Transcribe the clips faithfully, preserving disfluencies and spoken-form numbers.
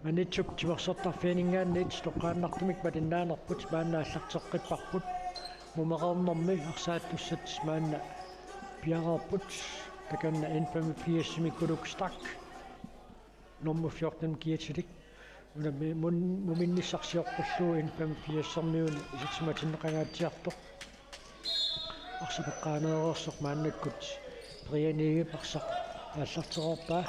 Maniitsup timersortarfianinngaanniit toqqaannartumik malinnaanerput maanna aallarteqqipparput. Mumereernermi arsaattussat maanna piareerput. Takanna N femogfirsimi Kuluk Stach. Nummer fjorten Kietilik. Unami mun-, muminnissarsioqqullugu N femogfirsermiuni isersimatinneqangaatsiartoq. Arsaq peqqaaneereersoq maannakkut Brian Egep arsaq aallartereerpaa.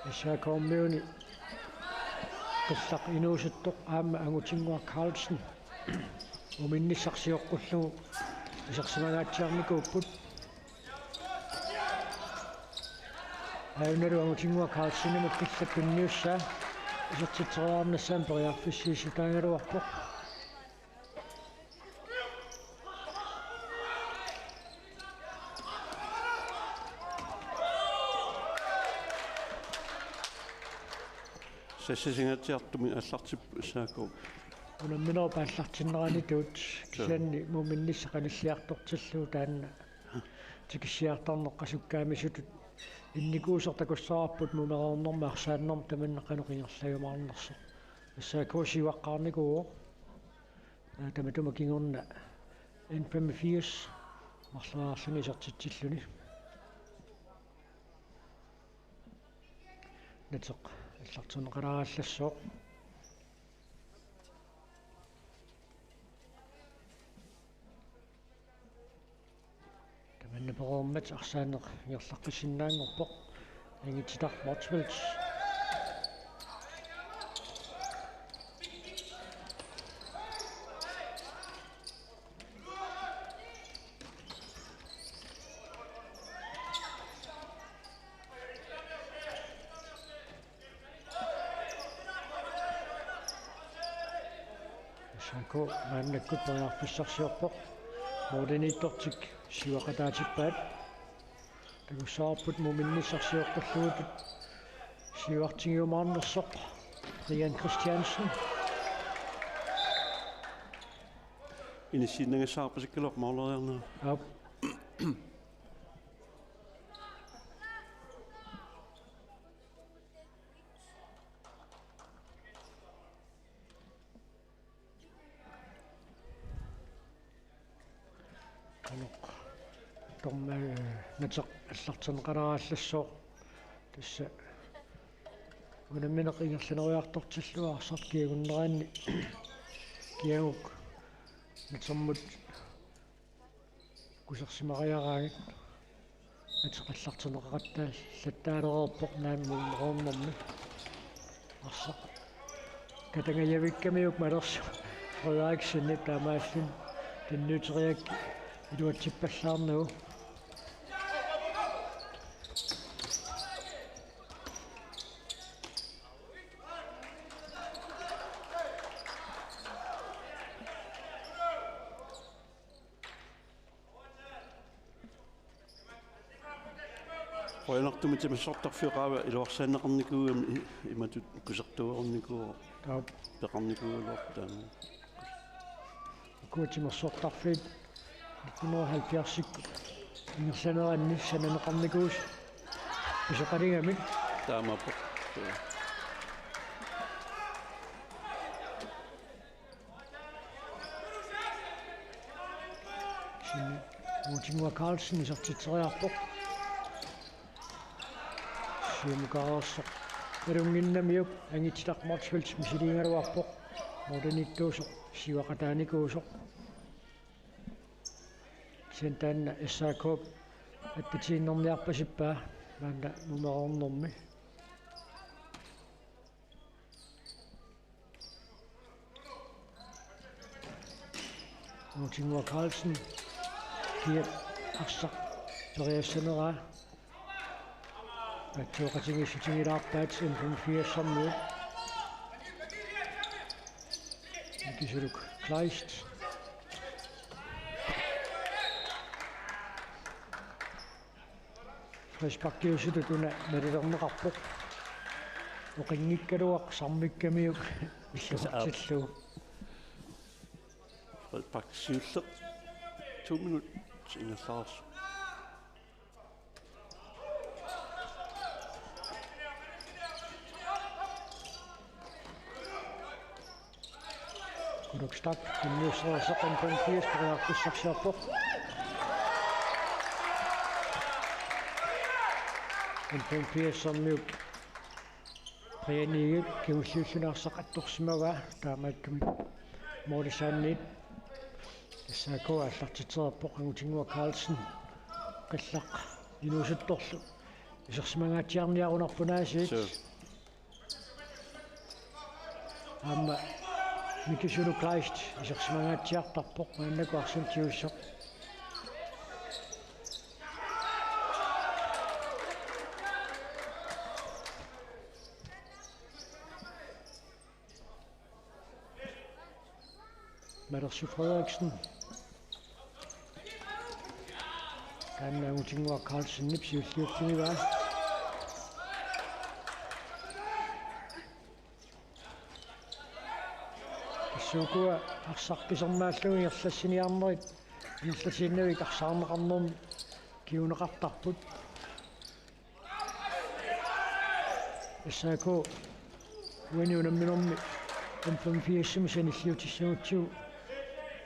S A K-miuni qillaq inuusuttoq aamma Angutinnguaq Carlsen muminnissarsioqqullugu isersimangaatsiarnikuupput. Aajuna Angutinnguaq Carlsenimut qillat tunniussaa isertitseriarnissaanut periarfissiissutaagaluarpoq. Sassasingaatsiartumik aallartippoq S A K. Unamminerup aallartinneranitut kisianni muminnissaq qanilliartortillugu taanna tikissiartarneq qasukkaamisutut innikuusoq takussavarput mumereernermi arsaannermi tamanna qanoq ingerlajumaarnersoq. S A K siuaqqaarnikuuvoq. Tamatuma kingorna N femogfirs marloriarluni isertitsilluni. Nateq aallartinneqalaarallassaaq. Tamanna pereermat arsaanneq ingerlaqqissinnaanngorpoq. Angutit Motzfeldt. S A K maannakkut periarfissarsiorpoq. Mooriniittortik siuaqataatippaat. Takussavarput muminnissarsioqqullugutut siuartigiumaarnersoq Brian Christiansen. Inissiinnagassaqarpasikkaluarpoq maarloriarnera. Aap. Qanoq. Torma, eh, Nateq aallartinneqalaarallassaaq. Tassa unammineq ingerlaneriartortillugu arsaq kiagunneranni kiaguk Natermut kusersimariaraangat. Nateq aallartinneqaqattaallattaalereerpoq naamik mumereernermi. Arsaq katangajavikkamiuk malersoq Frederiksenip taamaalluni tunniuteriaraa iluatsippallaarnagu. Qujanartumik timersortarfiup qaava iluarsaanneqarnikuugami imatut kusertuarnikuuvoq. Aap. Peqarnikuugaluarpoq taanna. Ukua timersortarfiit nitten hundrede og halvfjerds ingerlaneranni sananeqarnikuusut pisoqaligamik. Taamaappoq. Kisianni Angutinnguaq Carlsen isertitseriarpoq. Siumukareersoq nalunnginnamiuk Angutit Motzfeldt misiliigaluarpoq. Mooriniittuusoq siuaqataanikuusoq. Kisianni taanna S A K-p attatiinnarniarpasippaa maanna mumereernermi. Angutinnguaq Carlsen. Kia arsaq periassaneraa. Paatsuuqatigiissutigilaarpaat N femogfirsimiut. Nikisuluk Kleist. Frisparkiusutut una nalilerneqarpoq. Oqinngikkaluaq sarmikkamiuk illuartillugu. Frispark siulleq to minut ingerlaarsoq. Start, tunniussereersoq N femogfirs periarfissarsiorpoq. N femogfirs-ermiut Brianniit kingulliulluni arsaq attorsimavaa, taamaattumik moolisaanniit S A K aallartitsereerpoq. Angutinnguaq Carlsen, qillaq inuusuttorlu isersimangaatsiarniarunarpoq aasiit. Suu. Aamma Miki Sulu Kleist isersimangaatsiartarpoq, maannakkut arsamik tigussasoq. Malersu Frederiksen. Taanna Angutinnguaq Carlsenip siulliulluni. Tassuukua arsaq pisermaallugu ingerlassiniarnerit, ingerlatiinnavik arsaarneqarnermi kinguneqartarput. S A K uani unamminermi N femogfirs-imut sanilliutissagutsigu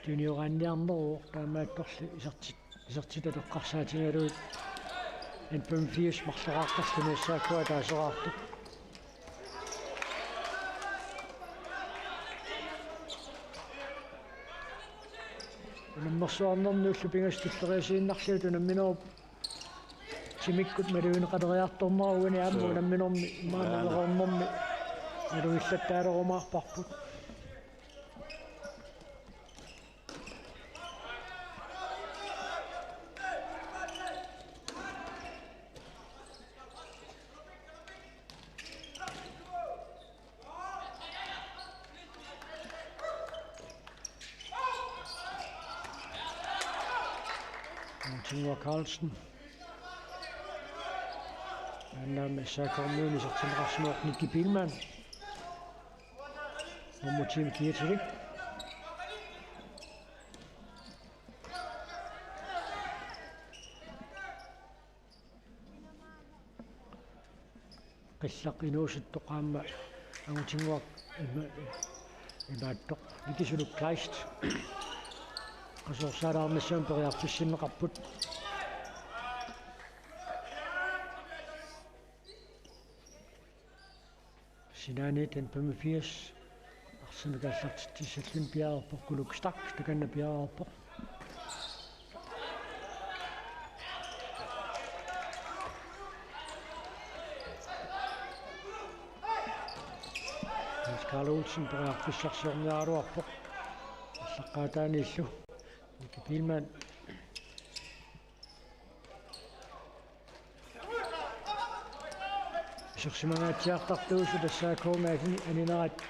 tunioraanniarneruvoq, taamaattorli isertit-, isertitat eqqarsaatigalugit N femogfirs marloraartarluni S A K-aa taaseraartoq. Unammersuarnermi ullut pingasut tulleriiaasiinnarlugit unamminerup timikkut malugineqaleriartornera uani aamma. Suu. Unamminermi imaannavereernermi malugillattaalerumaarparput. Angutinnguaq Carlsen. Aamma S A K-miunit isertinneqarsimavoq Nicky Biilmann. Nummer ti-mik kiatilik. Qillaq inuusuttoq aamma Angutinnguaq ima-, imaattoq Miki Sulu Kleist. Qasuersaalaarnissamut periarfissinneqarput. Sinaaniit N femogfirs arsamik aallartitsissalluni piareerpoq, Kuluk Stach takanna piareerpoq. Hans Karl Olsen periarfissarsiorniaraluarpoq. Aallaqqaataaniillu Nicky Biilmann. Isersimangaatsiartartuusut S A K-mi ani-, aninerat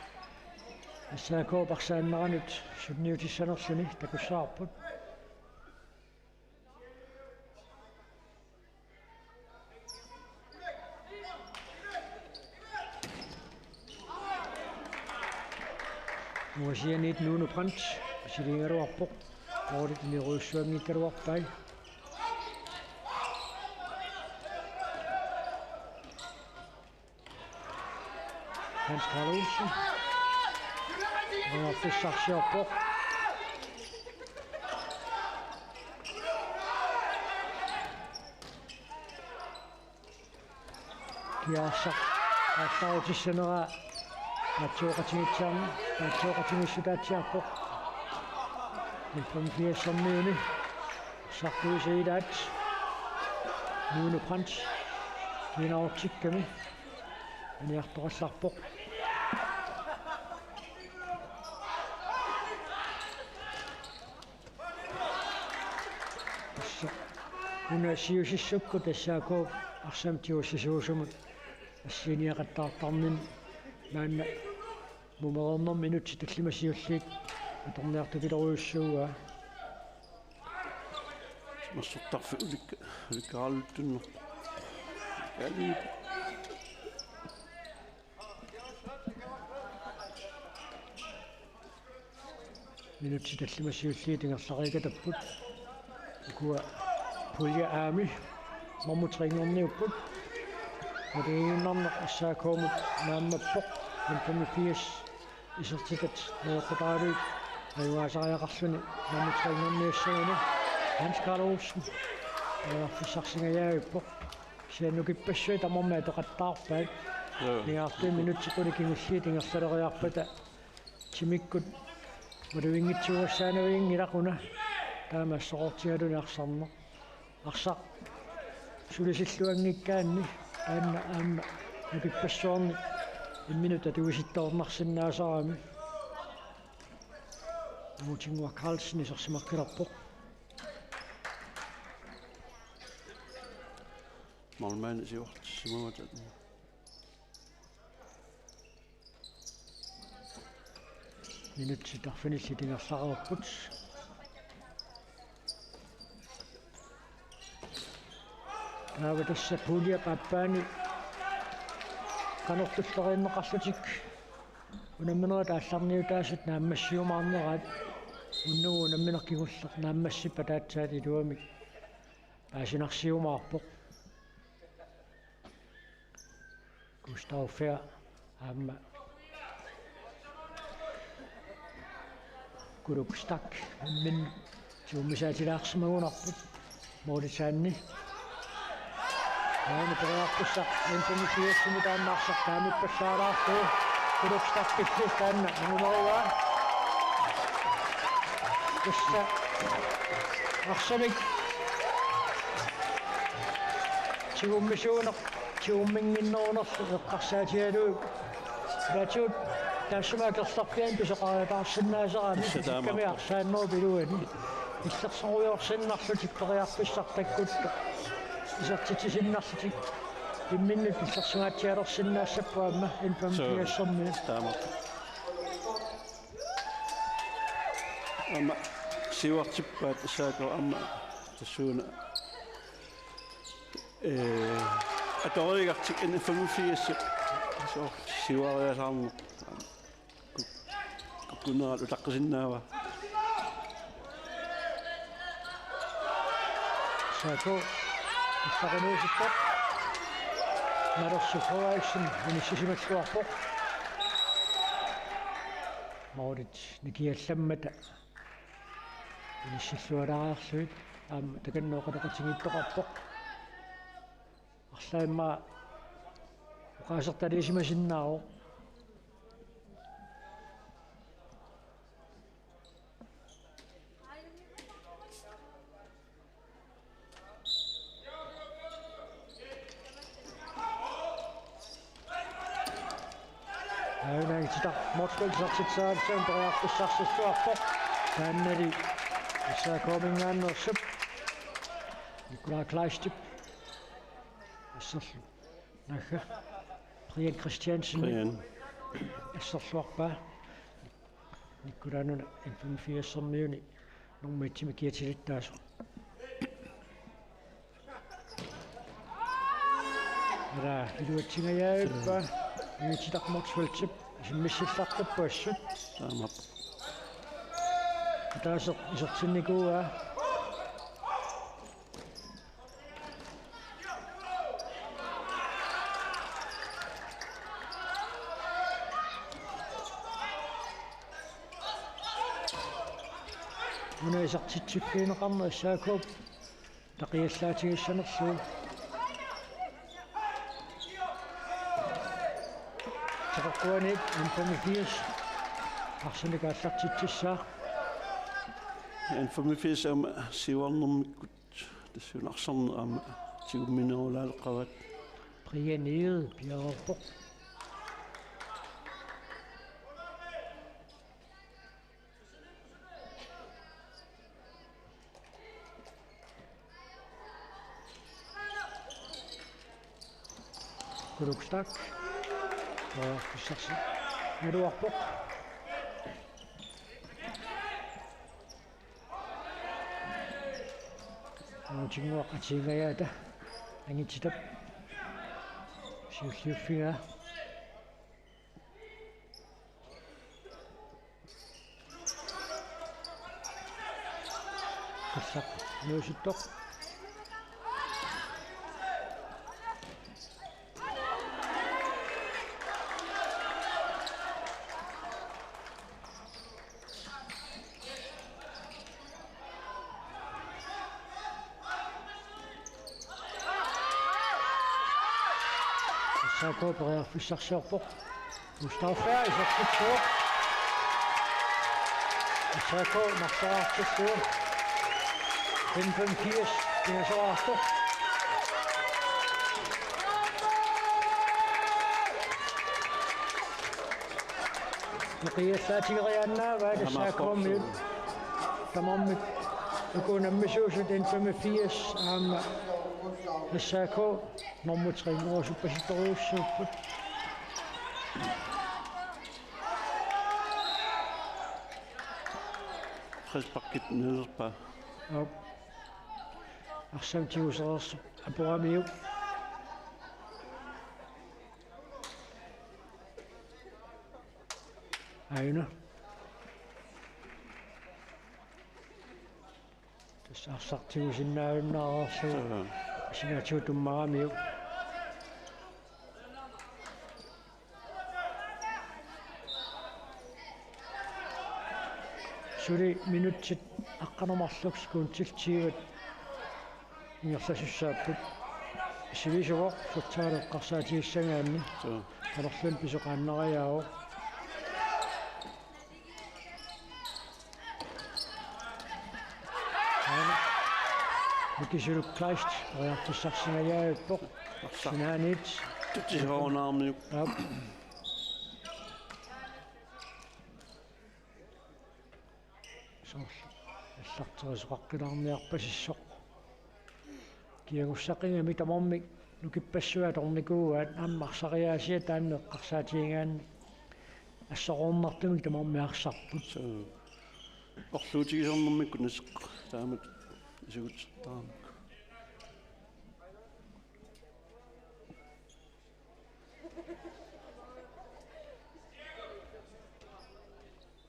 S A K-p arsaanneranut sunniutissanerluni takussavarput. Angutinnguaq Nuno Brandt, siligaluarpoq. Målit imerujussuanngikkaluarpai. Hans Karl Olsen. Periarfissarsiorpoq. Kiarsaq aallarutissavara. Paatsuoqatigiitsiarmi, paatsuoqatigiissutaatsiarpoq. N femogfirs-ermiuni. Sartuisa ilaat. Nuno Brandt. Kiinarortikkami. Aniartoqallarpoq. Tassa una siusissukkut S A K-p arsamik tigussaasuusumut assiiniaqattaartarnini maanna mumereernermi minutsit tallimat siulliit atorniartupilorujussuuaa. Massortarfik ulik-, ulikkaaraluttuinnarpoq. Kali. Minutsit tallimat siulliit ingerlariikatapput. Ukua pulje A-mi nummer tre-nngorniupput. Malugiinnarneq S A K-mut naammappoq. N femogfirs isertitat najoqqutaralugit Ajugaasariaqarluni nummer tre-nngorniussuani Hans Karl Olsen. Periarfissarsingajaavippoq. Kisianni nukippassuit tamarmik atoqattaarpaat. Joo. Niaartui minutsit qulit kingulliit ingerlaleriarpata timikkut maluginngitsuugassaanavianngilaq una. Taama assoqortigaluni arsarneq. Arsaq sulisilluanngikkaanni taanna aamma nukippassuarni imminut atuisittoornarsinnaasarami. Amutinngua Carlsen isersimaqqilerpoq. Målmand siuartissimavata. Minutsit arfinillit ingerlareerput. Taava tassa puljep aappaani qanortulleriinneqarlutik unamminerit aallarniutaasut naammassiumaarneraat unnugu unammineq kingulleq naammassippat aatsaat iluamik paasinarsiumaarpoq. Gustav Fær aamma Kuluk Stak imminnut tigummisaatilaarsimagunarput målitsinni. Aana periarfissaq N femogfirsimi taanna arsaq taamippallaalaarlugu Kuluk Stakillu taanna numeruaa. Tassa arsamik tigummisuuneq tigumminnginnerunerlu eqqarsaatigalugu ilaatigut taassuma akerliarpiaani pisoqariataarsinnaasarami. Tassa taamaappoq. Isikkamik arsaannerup iluani illersorujoorsinnarlutik periarfissaq takkuttoq isertitsisinnarlutik imminnut illersugaatsialersinnaassapput aamma N femogfirsermiut. Taamaappoq. Aamma siuartippaat S A K aamma tassuuna, ee, atoriigartik N femogfirs soorlu siuariasaarneq kuk-, kukkunerat utaqqisinnaavaa. S A K ullaqunuusippoq. Malersu Frederiksen inissisimalluarpoq. Målit nikiallammata inissillualaariarlugit aamma takanna oqaloqatigiittoqarpoq. Arlaat immaqa oqaasertaliisimasinnaavoq. Aana Angititaq Motzfeldt isertitseriarlugu periarfissarsiorluarpoq. Taannali S A K-minngaanneersup Nikolaj Kleistip asserlu. Naagga. Brian Christiansen. Brian. Asserluarpaa. Nikkulaanuna N femogfirsermiuni nummer etimi kiatilittaasoq. Ila iluatsingajaavippa Angititaq Motzfeldtip isimmissillartippassut. Taamaappoq. Ataaseq isertinnikuuaa. Una isertitsiffigineqarneq S A K-p taqiallaatigissaanerlugu. Teqeqquaniit N femogfirs arsamik aallartitsissaaq. N femogfirs aamma siuarnermikkut tassuuna arsarneq aamma tigumminerulaaleqqavaat. Brian Egede piareerpoq. Kuluk Stak. Periarfissarsinnaagaluarpoq. Amutinngua qatiingajaata Angititap siulliuffigaa. Qassaq inuusuttoq. S A K periarfissarsiorpoq. Mustafa isertitsivoq. S A K narsaraartillugu. N-femogfirs pingasoraartoq. Nukiallaatigereerpaat S A K-miut. Tamarmik uku nammisuusut N-femogfirs aamma S A K nummer tre nuusupasittorujussuupput. Frisparkit nulerpaa. Aap. Arsaq tigusereersoq Aporamiuk. Aajuna. Tassa arsaq tigusinnaajunnaareerlugu. Aha. Assigaatigut tummaramiuk. Suli minutsit aqqaneq-marluk sekundit tyvet ingerlasussaapput. Sivisuvoq futsaali eqqarsaatigissagaanni. Suu. Talerluin pisoqaannariaavoq. Aana. Mikisuluk Kleist periarfissarsingajaavippoq. Arsa. Sinaaniit. Tutsisorunaarmiuk. Aap. Soorlu allarterisoqaqqilaarniarpasissoq. Kiagussaqigami tamarmik nukippassuit atornikuuaat aamma arsariaasiat taanna eqqarsaatigigaanni assorornartumik tamarmik arsarput. Suu. Orluutigisarnermikkut nasseq taamatut isugutsittarami.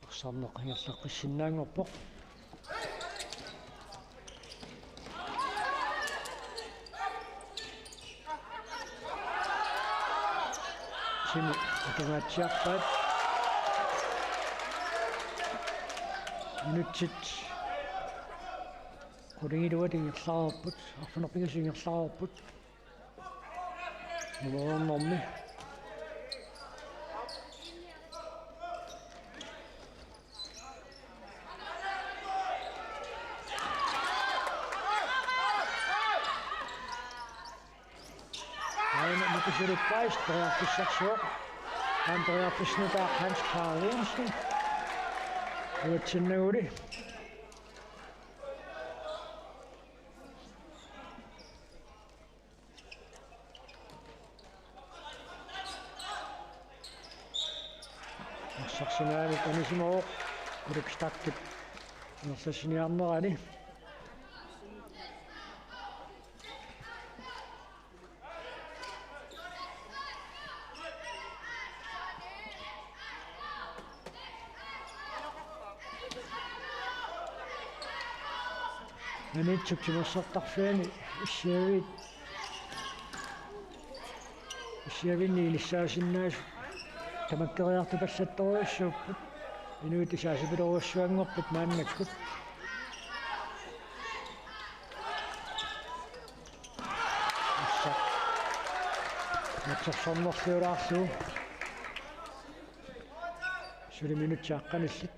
Arsarneq ingerlaqqissinnaanngorpoq. Simi atungaatsiarpaat. Minutsit qulingiluat ingerlareerput, arfineq-pingasut ingerlareerput. Nummerernermi. Aana Mikisuluk Kleist periarfissarsivoq. Aamma periarfissinut Hans Karl Jensen. Uatsinnaguli. Arsaq sinaanit anisimavoq. Ulrik Stachip ingerlassiniarnerani. Maniitsup timersortarfiani issiaviit, issiavinni inissaasinnaasut tamakkeriartupallattorujussuupput. Inuit isaasipilorujussuanngorput maannakkut. Arsaq matchersornerliulaarlugu. Suli minutsit aqqanillit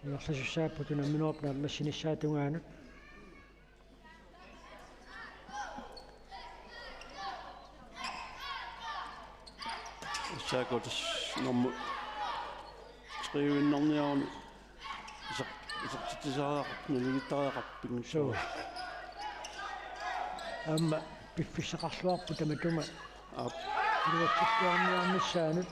ingerlasussaapput unamminerup naammassinissaa tungaanut. S A K tassa nummer tre-iinnarniaruni iser-, isertitsisariaqarpoq, naligiittariaqarpoq. Suu. Aamma piffissaqarluarpoq tamatuma. Aap. Iluatsittuarniarnissaanut.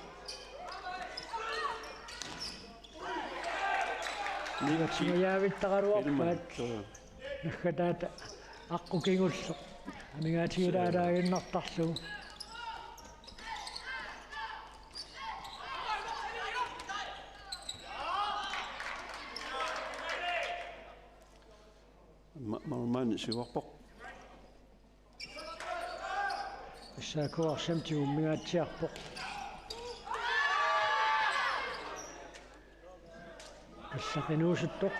Ni-, iluatsingajavittaraluarpaat. Ilman. Suu. Naggataata aqqut kingulleq. Amigaatigilaaraaginnartarlugu. Ma-, maanna siuarpoq. S A K arsaq tigummingaatsiarpoq. Allaqinuusuttoq.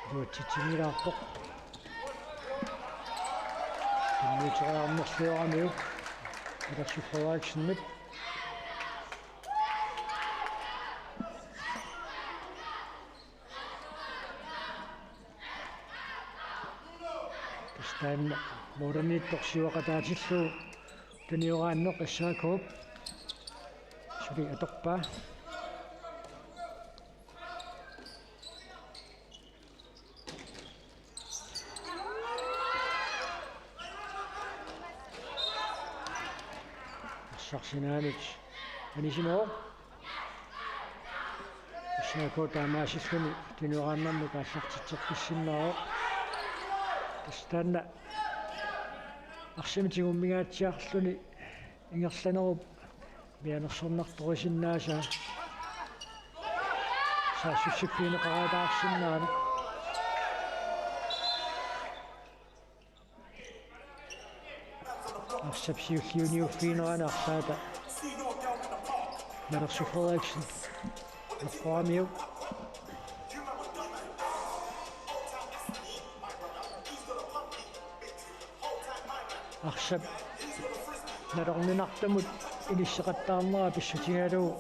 Iluatsitsinngilaarpoq. Tunniuteriarnerlioraamiuk Peter Frederiksenip. Tassa taanna målimiittoq siuaqataatillugu tunioraanneq S A K-p suli atorpaa. Arsaq sinaanut anisimavoq. S A K taamaasilluni tunioraannarmik aallartitseqqissinnaavoq. Tassa taanna arsamik tigummingaatsiarluni ingerlanerup mianersornartorisinnaasaa saassussiffigineqariataarsinnaaneq. Arsap siulliuniuffiginerani arlaata Nalersu Frederiksen. Aqqoramiuk. Arsap nalorninartumut inisseqattaarnera pissutigalugu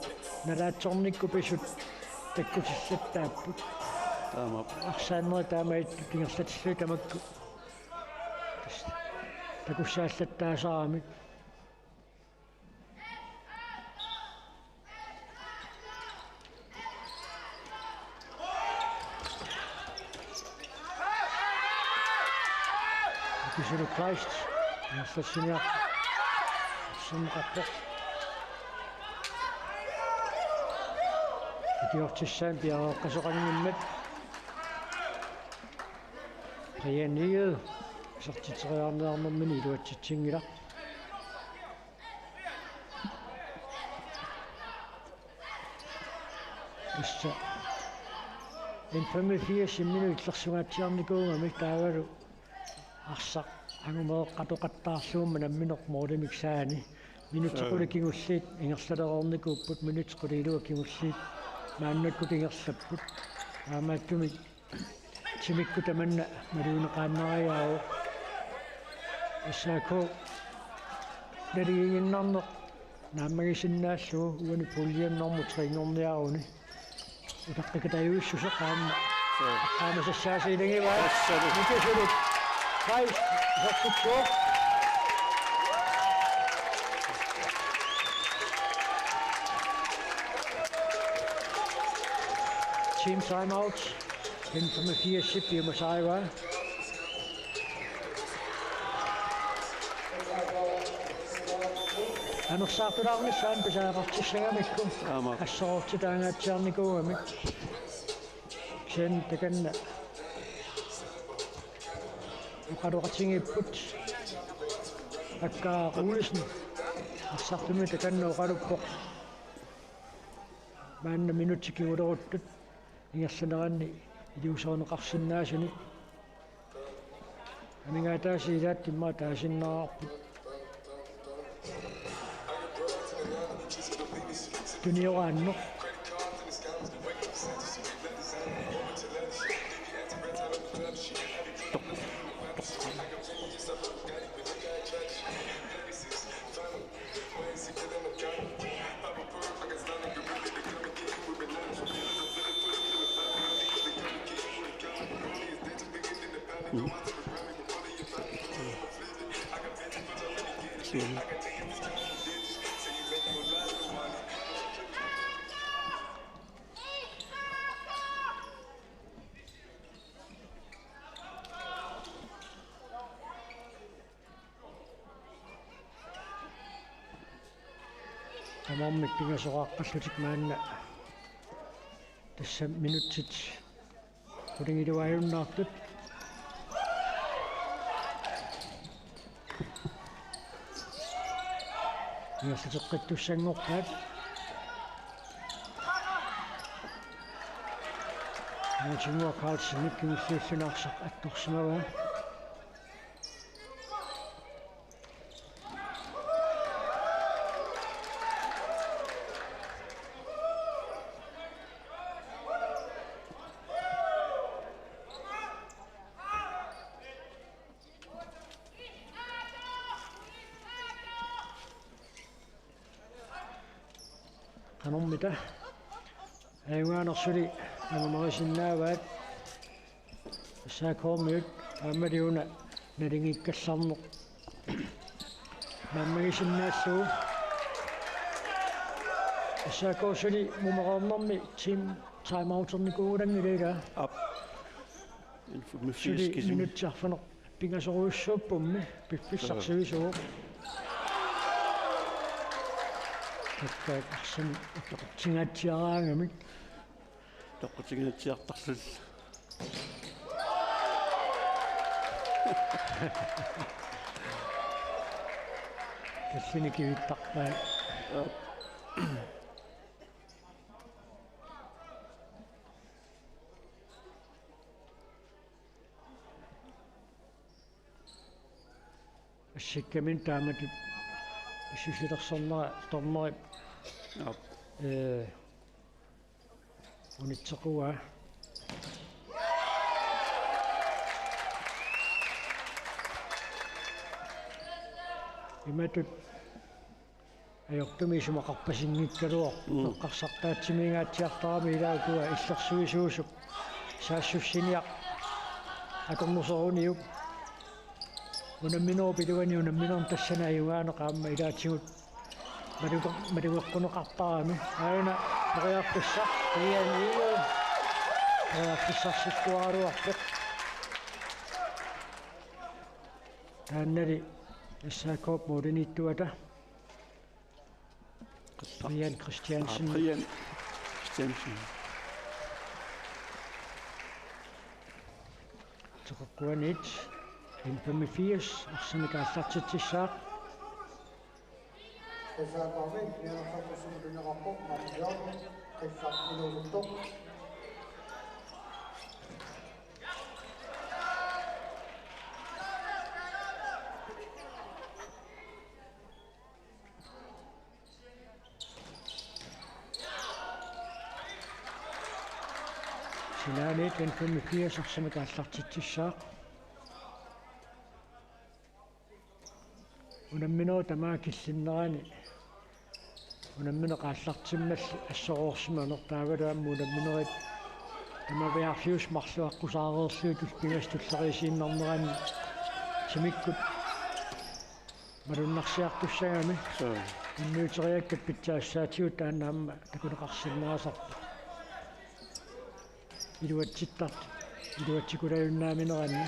nalaatsornikkut pisut takkutillattaapput. Taama. Arsaannerit taamaattut ingerlatillugit tamakku takussaallattaasaramik. Kisilu Kleist. Ingerlatsiniarpoq. Sinneqarpoq. Ikiortissaanut piareeqqasoqanngimmat. Brian Egede isertitseriarniarnermini iluatsitsinngilaq. Tassa N femogfirs imminut illersugaatsiarnikuugamik taavalu arsaq angumeeqqatoqattaarlugu nammineq målimik saani. Minutsit qulit kingulliit ingerlalereernikuupput, minutsit qulit ilua kingulliit maannakkut ingerlapput. Taamaattumik timikkut tamanna malugineqaannariaavoq. S A K naligiinnarneq naammagisinnaallugu uani pulje nummer tre-nngorniaruni. Utaqqikatajuissuseq aamma. Suu. Aamma sassaasiilagivaa. Assalu. Mikisulut. Kai, isertitsuoq. Team timeout. N femogfirs piumasarivaat. Anersaartulaarnissaa pisariaqartissagamikku. Aamma. Asserortitaangaatsiarnikuugamik. Kisianni takanna oqaloqatigiipput. Akka Olsen. Arsartumi takanna oqaluppoq. Maanna minutsit kinguleruttut ingerlaneranni iliuuserineqarsinnaasunik. Amigaataasa ilaat immaqa taasinnaavarput. Tunioraanneq. Tamarmik pingasoqaqqallutik maanna. Tassa minutsit qulingiluaajunnaartut. Ingerlateqqittussanngorpaat. Martin Moore Carlsen kingulliulluni arsaq attorsimavaa. qanormita. Ajugaanersuli angumerisinnaavaat S A K-miut aammali una naligiikkallarneq naammagisinnaallugu. S A K suli mumereernermi team timeouternikuugulanngilaq ilaa. Aap. Suli minutsit arfineq-pingasorujussuuppummi piffissaq sivisuuvoq. Takkaat arsaq toqutsingaatsiaraangamik. Toqutsingaatsiartarluni. Tallini kivittarpai. Aap. Assikkami taamatut pissusilersornera dommerip. Aap. Ee, unitsequaa. Imatut ajortumik isumaqarpasinngikkaluarpoq. Mm. Eqqarsartaatsimiingaatsiartarami ilaa uku illersuisuusup saassussiniaq akornuseruniuk. Unamminerup iluani unamminermi tassani ajugaaneq aamma ilaatigut maluge-, malugeqquneqartarami. Aana periarfissaq, Brian Egede. Periarfissarsiuaraluarpoq. Taannali S A K-p målimiittuata. Qillaq. Brian Christiansen. Aa, Brian Christiansen. Teqeqquaniit N femogfirs arsamik aallartitsissaaq. S A K-mi nioghalvfems minutinneqarpoq, Martin Bjørn, qillaq inuusuttoq. Sinaaniit N femogfirs arsamik aallartitsissaaq. Unamminerup tamaat killinnerani unammineq aallartimmalli assoroorsimaneq taavalu aamma unamminerit tamaviaarfiusut marluk aqqusaareerlugit pingasut tulleriiaasiinnarneranni timikkut malunnarsiartussagami. Suu. Unnuuteriakkat pitsaassaatigut taanna aamma takuneqarsinnaasarpoq. Iluatsittartut, iluatsikulajunnaamineranni.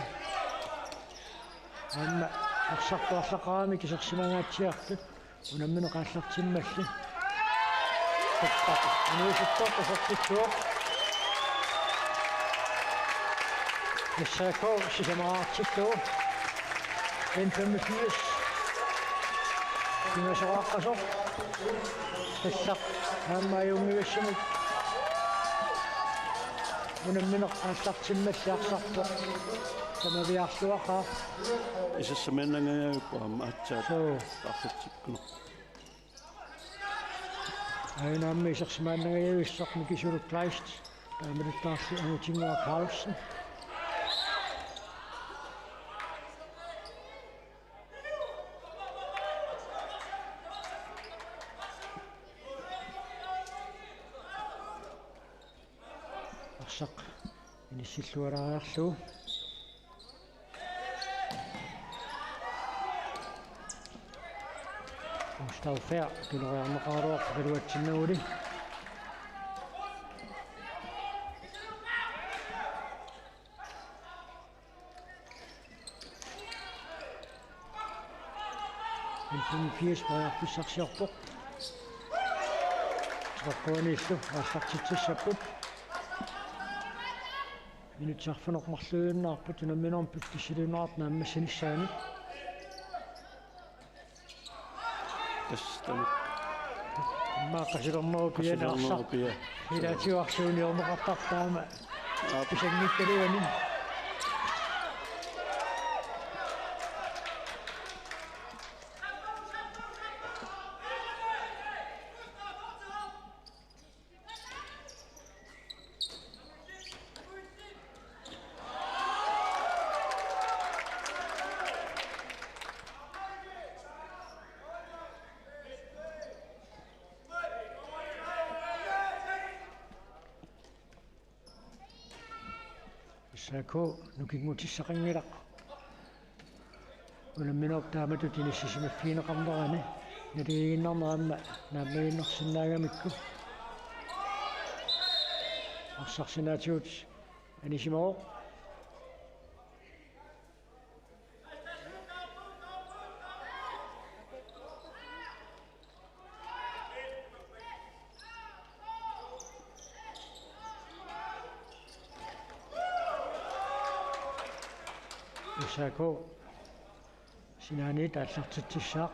Aamma arsartuarlaqaramik isersimangaatsiartut unammineq aallartimmalli. Inuusuttoq isertittuuvoq. S A K sisamaraartillugu. N femogfirs. Pingasoqaqqasoq. Qillaq aamma ajunngivissamik unammineq aallartimmalli arsartoq tamaviaarluaqaaq. Isersimaannanngajavippoq aamma aatsaat. Suu. Arsartikkuneq. Aana aamma isersimaannangajavissoq Mikisuluk Kleist. Taamatuttaarli Angutinnguaq Carlsen. Arsaq inissillualaariarlugu. Gustav Fær tuloriarneqaraluarpoq iluatsinnaguli. N femogfirs periarfissarsiorpoq. Teqeqquaniillu aallartitsissapput. Minutsit arfineq-marluinnarput unamminermi piffissaliunneqartoq naammassinissaanut. Tassa tamakku. Immaqa qasilernerup piani arsaq. Qasilernerup pia. Ilaatigut arsuuniorneqartarpoq taama. Aap. Pisanngikkaliani. S A K nukinngutissaqanngilaq. Unamminerup taamatut inissisimaffigineqarnerani naligiinnarneq aamma naammagiinnarsinnaagamikku. Arsaq sinaatigut anisimavoq. S A K sinaaniit aallartitsissaaq.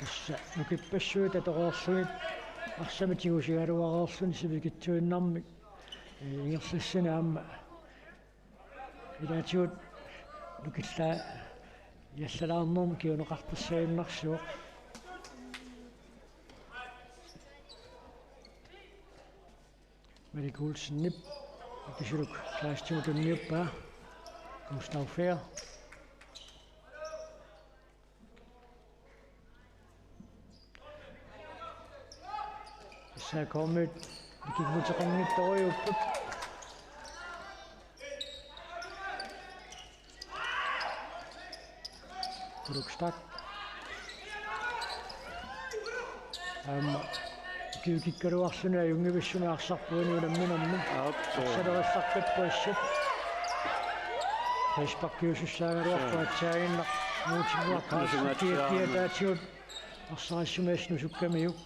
Tassa nukippassuit atoreerlugit arsamik tigusigaluareerluni sivikitsuinnarmik, ee, ingerlassineq aamma ilaatigut nukillaa iallalaarnermik kinguneqartassagunarsivoq. Malik Olsenip ikisuluk Kleistimut tunniuppaa. Gustav Fehr. S A K-miut nukinngutseqanngitsorujuupput. Ulukstaq. Aamma ukiukikkaluarluni ajunngivissumik arsarput unamminermi. Aap, suu. Arsalerissarput assut. Frisparkiusussaagaluarpoq, suu, atsaaginnaq. Muutinguaq. Nukinngutseqatsiarami. Kiataatigut arsarissumik asnusukkamiuk.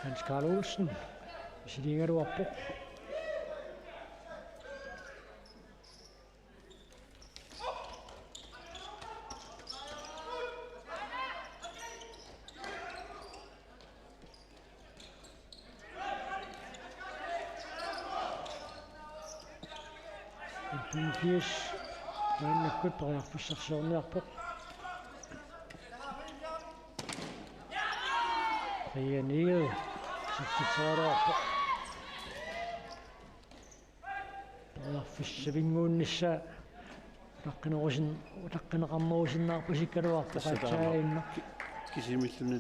Hans Karl Olsen misiliigaluarpoq. Firs maannakkut periarfissarsiorniarpoq. Brian Egede isertitseraluarpoq. Periarfissavinnguunnissaa utaqqinerusin-, utaqqineqarnerusinnaarpasikkaluarpoq. Tassa taama aatsaannguaq. Ki-, kisimiilluni.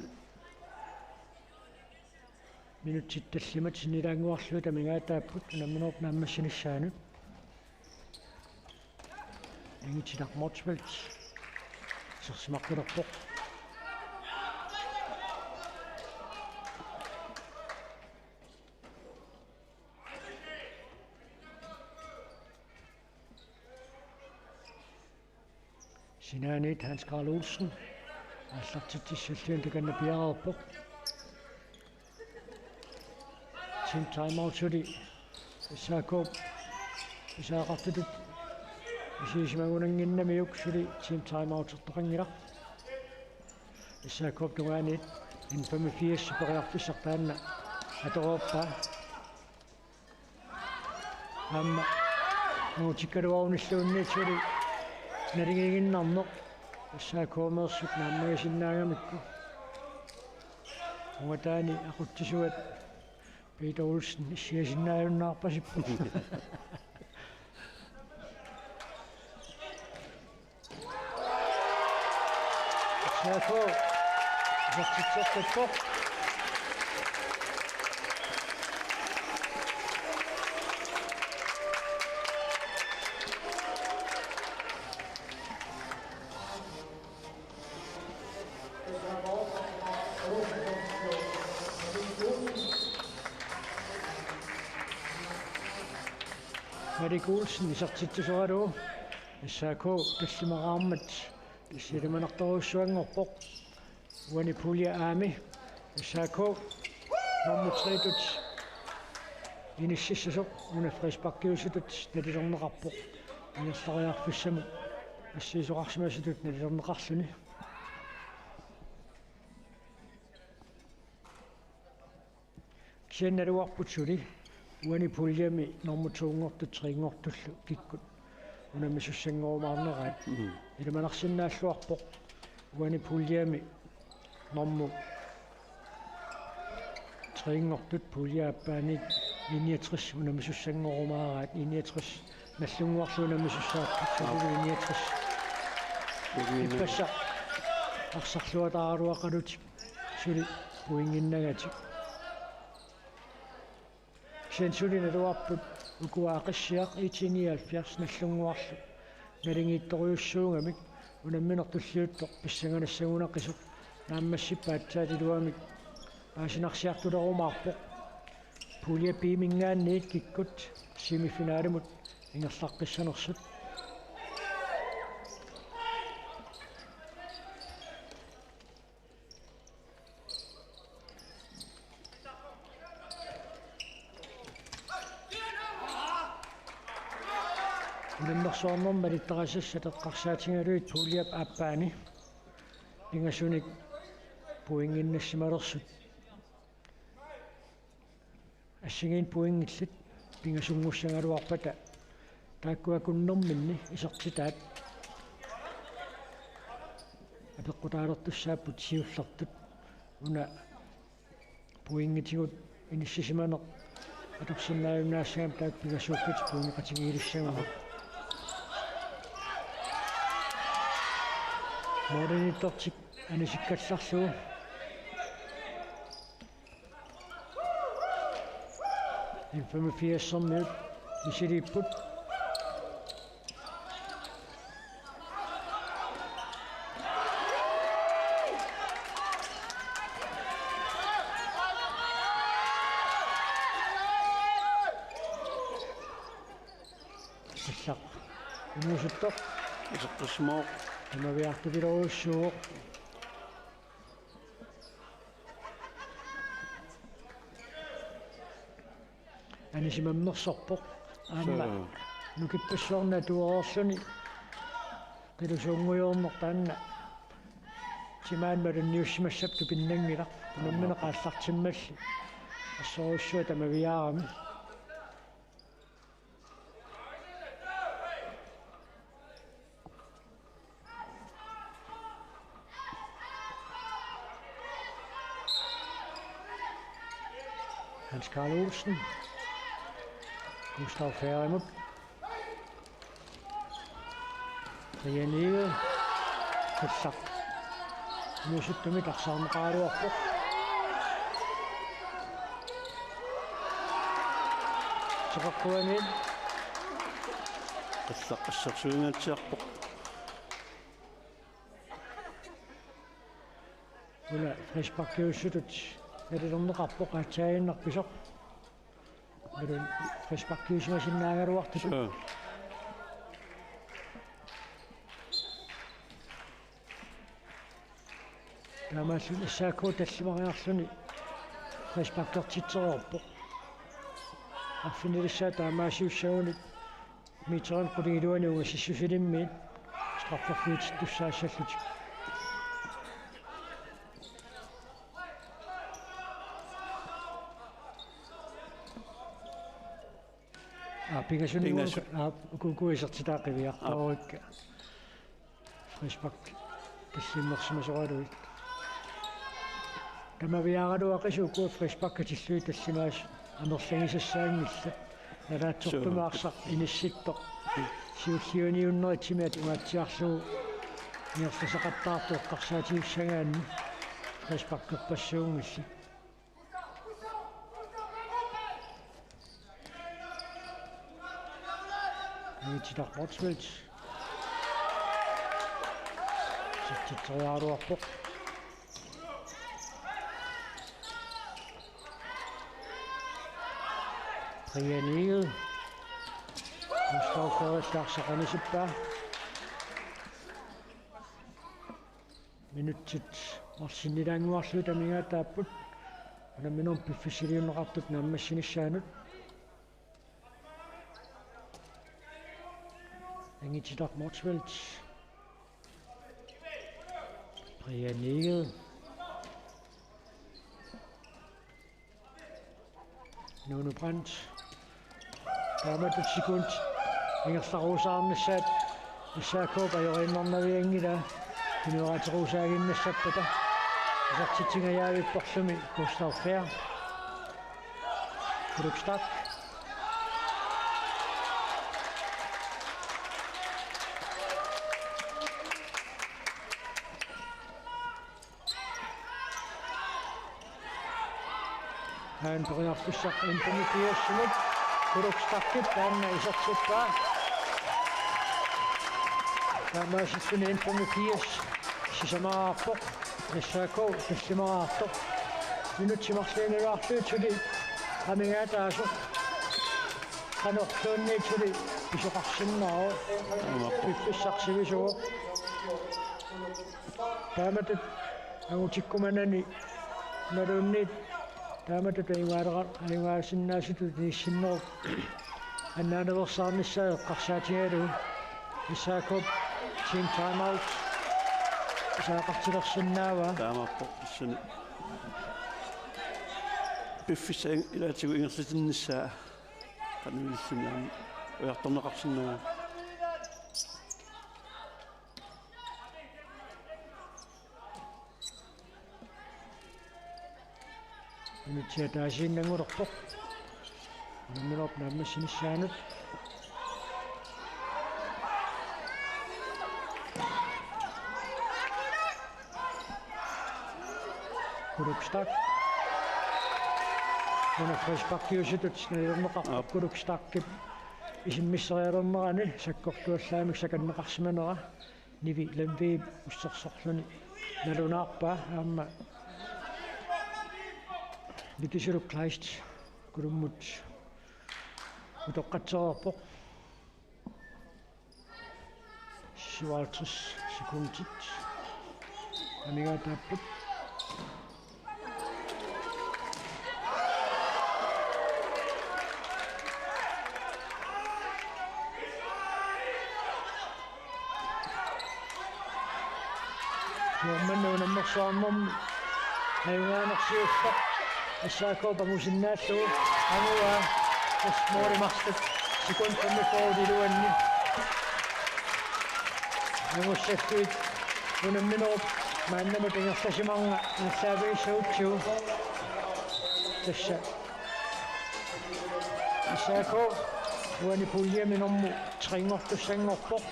Minutsit tallimat sinnilaannguarlugit amigaataapput unamminerup naammassinissaanut. Ingitsilaq Motzfeldt isersimaqqilerpoq. Sinaaniit Hans Karl Olsen aallartitsissallugu takanna piareerpoq. Team timeout suli S A K-p pisariaqartutut isiisimagunannginnamiuk, suli team timeoutertoqanngilaq. S A K-p tungaaniit N femogfirs periarfissaq taanna atoreerpaa. Aamma nuutikkaluarunilluunniit suli naligiiginnarneq S A K-meersut naammagisinnaagamikku. Ungataani aqutsisuat Peter Olsen issiasinnaajunnaarpasippoq. S A K isertitseqqippoq. Malik Olsen isertitsisoralugu S A K tallimaraarmat tassa ilimanartorujussuanngorpoq. Uani pulje A-mi S A K nummer tre-tut inississasoq una frisparkiusutut nalilerneqarpoq. Ingerlariarfissamut assigisoqarsimasutut nalilerneqarluni. Kisianni naluarput suli uani puljemi normu to-nngortut tre-nngortullu kikkut unammisussanngorumaanerat. Mm. Ilimanarsinnaalluarpoq uani puljemi normu tre-nngortut pulje aappaani I niogtres unammisussanngorumaanerat, I niogtres Nagdlunguarlu unammisussaappat, suli I niogtres. Suli. Ippassaq arsarluataaraluaqalutik suli pointinnagatik. Kisianni suli naluarput ukua Aqissiaq I T nioghalvfjerds Nagdlunguarlu naligiittorujussuugamik unammineq tulliuttoq pissanganassagunaqisoq naammassippat aatsaat iluamik paasinarsiartulerumaarpoq. Pulje B-minngaanniit kikkut semifinalimut ingerlaqqissanersut. Unammersuarnermi malittarisassat eqqarsaatigalugit puljep aappaani pingasunik pointinnassimalersut. Assigiinngitsut pointillit pingasunngussaagaluarpata taakku akunnerminni isertitaat apeqqutaalertussaapput siullertut. Una pointitigut inissisimaneq atorsinnaajunnaassagami taakku pingasuukkatik pointeqatigiilissagutta. Målimiittortik anisikkallarlugu. N femogfirsimiut misiliipput. Tallaq inuusuttoq. Iseqqissimavoq. Tamaviaartupiloorujussuuvoq. Anisimammersorpoq. Aamma. Suu. Nukippassuarnut atuareerluni qilusuunngujoorneq taanna timaani malunniussimassappat tupinnanngilaq. Unammineq aallartimmalli assorujussuaq tamaviaarami. Hans Karl Olsen. Gustav Færømut. Brian Egede. Tallaq inuusuttumik arsaarneqaraluarpoq. Soqaqquaniit. Tallaq assersuingaatsiarpoq. Una frisparkiussutut nalilerneqarpoq aatsaaginnarpisoq. Una frisparkiusimasinnaagaluartut. Suu. Taamaalluni S A K tallimariarluni frisparkertitsisoqarpoq. Arfinilissaat taamaasiussagunik meterimik qulingiluanut ungasissusilimmiit strafferfiutittussaassallutik. Aa, pingasunngua-, pingasu-, aa, uku, uku isertitaat qiviartoorikka. Aa. Frispark tallimersimasoraluit. Tamaviaaraluaqisut uku frisparkatillugit tallimaasut amerlagisassaanngillat. Nalaatsortumik arsaq inissittoq. Siulliuniunnerit timi atungaatsiarlugu ingerlasaqattaartoq eqqarsaatigussagaanni frisparkerpassuunngillat. Angitsittaq Motzfeldt. Isertitseriaraluarpoq. Brian Egede. Gustav Færø arsaq anisippaa. Minutsit marluk sinnilaannguarlugit amigaataapput. Unamminermi piffissaliunneqartut naammassinissaannut. Angitsittaq Motzfeldt. Brian Egede. Nuno Brandt. Taamatut sekundit ingerlarusaarnissaat S A K-p ajoriinnarnavianngilaa. Inuuateruusaaginnassappata. Isertitsingajaavipporlumi Gustav Fær. Kuluk Stach. Aana periarfissaq N-femogfirsimiit Kuluk Stachip taanna isertippaa. Taamaasilluni N-femogfirs sisamaraarpoq, S A K tallimaraartoq. Minutsit marluinnalaarlugu suli amigaataasoq qanorluunniit suli pisoqarsinnaavoq. Piffissaq sivisuuvoq. Taamatut angutikkumanani imaluunniit taamatut ajugaalera-, ajugaasinnaasutut inissinnerup annaanaveersaarnissaa eqqarsaatigalugu S A K-p team timeout saaqartilersinnaavaa. Taamaappoq tassani. Piffissap ilaatigut ingerlatinnissaa qanoq ililluni aamma ujartorneqarsinnaavoq. Minutsit ataasiinnanngulerpoq. Unamminerup naammassinissaanut. Kuluk Stach. Una frisparkiusutut nalilerneqarpoq. Aap. Kuluk Stachip isimmisserialernerani sakkortuallaamik sakanneqarsimanera. Nivi Lemvigip ussersorluni nalunaarpaa aamma Nikisuluk Kleist Kulummut utoqqatsereerpoq. Syvoghalvtreds sekundit amigaataapput. Nuummanna unammersuarnermi ajugaanersiullugu S A K-p angusinnaallugu anguaa. Tassa måli marluk sekund femogfyrre iluanni. Angussagit unamminerup maannamut ingerlasimanera aallaavigissagutsigu. Tassa S A K uani puljemi normu tre-nngortussanngorpoq.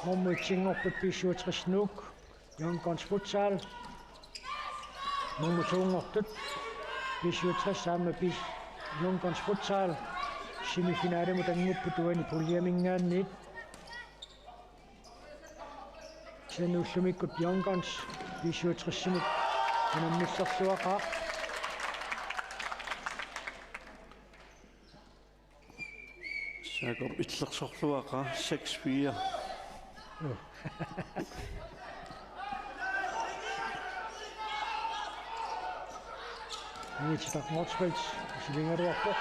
Normu et-inngorput B syvogtres Nuuk, Young Guns Futsal. Normu to-nngortut B syvogtres aamma B-, Young Guns Futsal semifinalimut anngupput uani puljeminngaanniit. Kisianni ullumikkut Young Guns B syvogtres-imut unammillerluaqaaq. S A K-p illersorluaqaaq seks fire. Joo. Anititaq Motzfeldt isiligaluarpoq.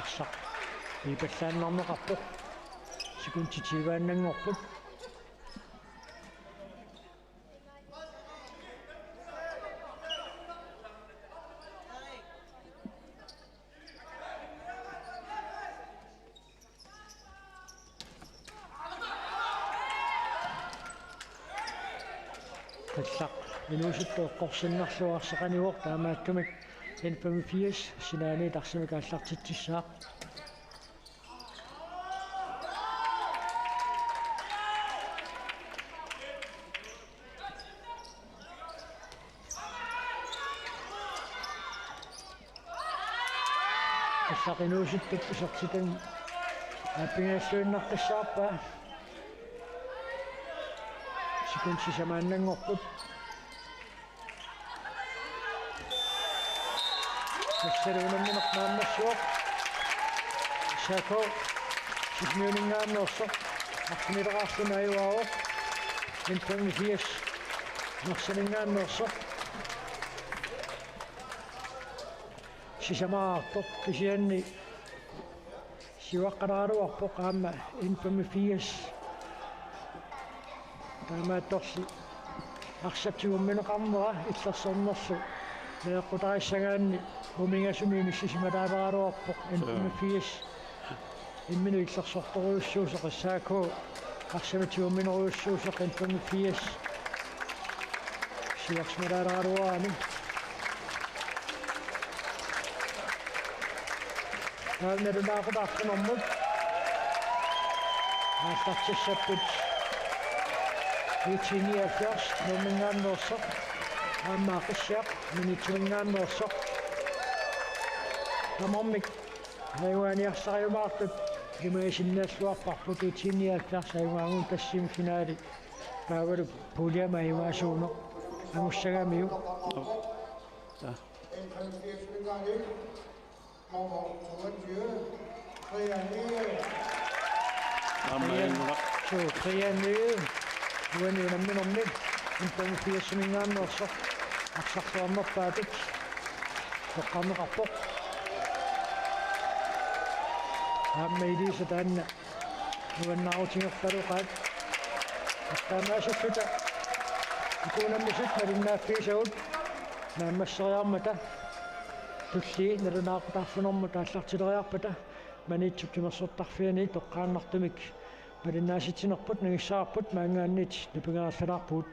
Arsaq piipallaannarneqarpoq. Sekundit tyve-annanngorput. Qillaq inuusuttoq eqqorsinnarlugu arsaq anivoq, taamaattumik N-femogfirs sinaaniit arsamik aallartitsissaaq. Qillaq inuusuttup isertitani aappigalluinnaqqissaarpaa. Sekundit sisamaannanngorput. Tassalu unammineq naammassivoq. S A K Sisimiuninngaanneersoq arfinileraarluni ajugaavoq. N-femogfirs Narsaninngaanneersoq. Sisamaartoq kisianni siuaqqalaaraluarpoq aamma N-femogfirs. Taamaattorli arsap tigummineqarnera illersornerlu Meeqqutarissagaanni umigasumik inissisimalaaraluarpoq. N femogfirs imminut illersortorujussuusoq, S A K arsamik tigumminerujussuusoq, N femogfirs silarsimalaaraluarami. Taava nalunaaqutaq arfineq-marlunut aallartissapput. IT nioghalvfjerds Nuummingaanneersoq, aamma Aqissiaq Maniitsumingaanneersoq. Tamarmik ajugaaniarsariumaartut imaasinnaalluarparput. IT nioghalvfjerds ajugaagut tassani finale. Taavalu puljemi ajugaasuuneq angussagamiuk. Ja. Nummer toogtyve, Brian Nyhed. Aamma Brian, ilumoorpoq. Suu, Brian Nyhed. Uani unamminermi N femogfirs-iminngaanneersoq arsarluarnerpaatut toqqarneqarpoq. Aamma Elisa taanna nuannaarutigerpaloqaat. Taamaasilluta uku unammisut malinnaaffigisagut naammasseriarmata, tulliit nalunaaqutaq arfineq-marlunut aallartileriarpata, Maniitsup timersortarfiani toqqaannartumik malinnaasitsinerput nangissavarput, maanngaanniit napangerallalaarpugut.